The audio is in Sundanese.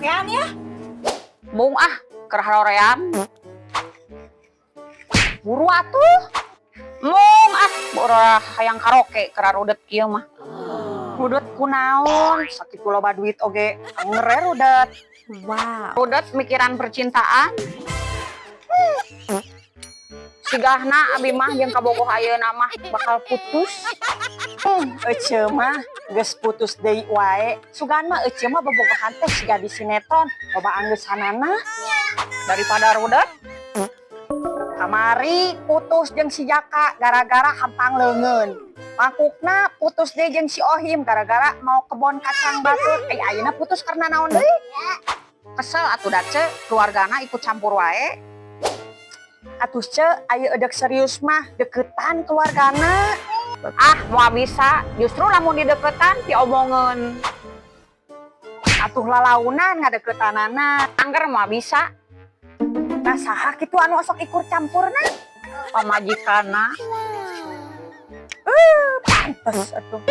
Karaokean ya. Mung ah, keur haroream. Buru atuh. Mung ah, boro hayang karaoke keur rudet kieu mah. Rudet kunaon? Sakitu loba duit oge anger we rudet. Wow. Rudet mikiran percintaan. Sigahna abi mah jeung kabogoh ayeuna mah bakal putus. Ece mah geus putus deui wae. Sugan mah ece mah bobogohan teh siga di sinetron, loba anggeusanana. Daripada rudet. Kamari putus jeung si Jaka gara-gara hampang leungeun. Mangkukna putus deui jeung si Ohim gara-gara mawa kebon kacang batur. Eh, ayeuna putus karena naon deui? Kesel atuh da, Ce, keluargana ikut campur wae. Atuh, Ce, aya edek serius mah deketan keluargana. Ah, moal bisa. Justru lamun dideketan diomongeun. Atuh lalaunan ngadeketanana. Angger moal bisa. Nah, saha kitu anu osok ikut campurna? Pamajikanna. Pantes atuh.